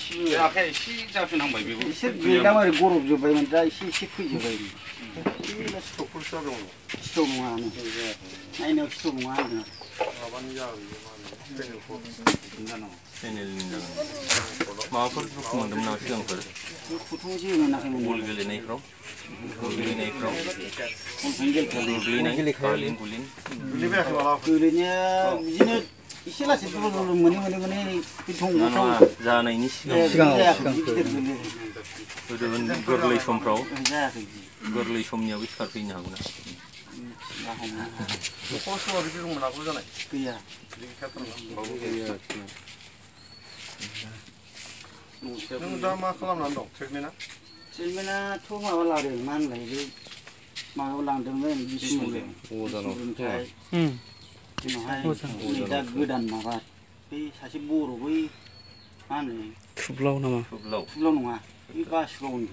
बे आखाया एसे जाफिनहांबाय बेबो एसे गैला मारै गरबजोब्बायमोन दा एसे फैजोब्बाय सिथरफोरसो दङ सिथर नङा नायनायाव सिथर नङा होनदों माबानि जागोन चेनेलनि जागोन माबाफोर दुखु मोन्दोंमोन नामा सिगांफोर दुखुथ' जेबो मोनाखैमोन बल गेलेनायफ्राव गोग्लैनाय गुलिन गोलैबायाखै मालाबा गोलैनाया बिदिनो एसे लासै दुलुल मोनै बे दंग'फ्राव जानायनि गोरलै समफ्राव गोरलै समनियाबो सिखारफैनो हागौ ना न'खराव सोरबा बिदि दंमोन आगोल जानाय गैया नों दा मा खालामनानै दं ट्रिटमेन्टआथ' माबा लादों मा होनलाय बे माबायाव लांदोंमोन बिष्णुनिफ्राय उनावहाय दा गोदान माबा बै सासे बर' बै मा होनो थुब्लाव नामा थुब्लाव नङा बे बासुगावनि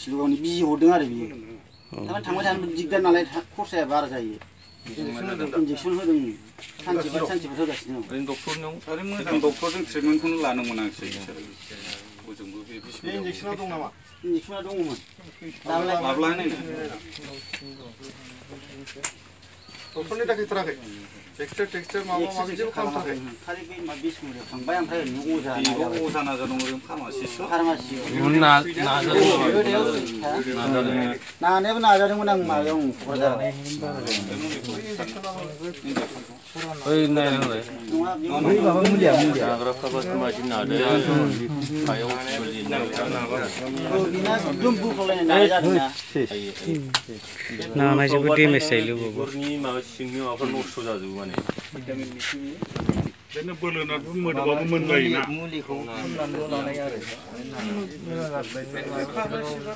थिलगावनि बिजि हरदों आरो बियो थारमाने थांबाय थानो दिगदार नालाय खरसाया बारा जायो इन्जेकसन होदों सानसेफोर होगासिनो दं ओरैनो मोजां डक्टरजों ट्रिटमेन्टखौनो लानांगौमोन आंसो हजोंबो बे इन्जेकसना दं नामा इन्जेकसना दङमोन माब्लानो डक्टरनि थाखाय टेक्सटार माबा माबि जेबो खालामथाराखै खालि बै मा बिष्णुनियाव थांबाय ओमफ्राय ओरैनो अजा नाजा दं ओरैनो फार्मासिस्टआव नाजायाबो नाजादोंमोन आं माबायाव क'क्राझाराव जाग्राफ्राबो मादि नादों सायाव बेना एकदम बुख्लायनाय नाया जादोंना नानायजोंबो डेमेज जायो बिगुरनि माबा सिंनि माबाफोर नस्थ' जाजोबो माने बेनो बोलोनाथ' मोदोमाबो मोनबायोना मुलिखौ फुननानैल' लानाय आरो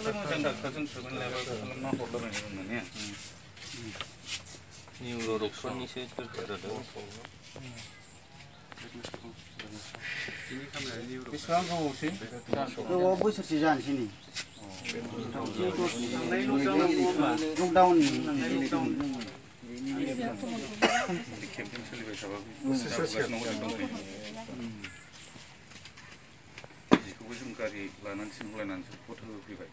मोजां डाक्टारजों ट्रिटमेन्ट लायाबा खालामना हरलाबायनो माने निउर' डक्टरनिसो दरखार जादों बेसेबां गोबावसै गोबाव बोसोरसे जानोसै नै लकडाउन केम्पेइन सोलिबाय थाबा जिखौबो जों गारि लानानै थिनहरलायनानैसो फट' होफैबाय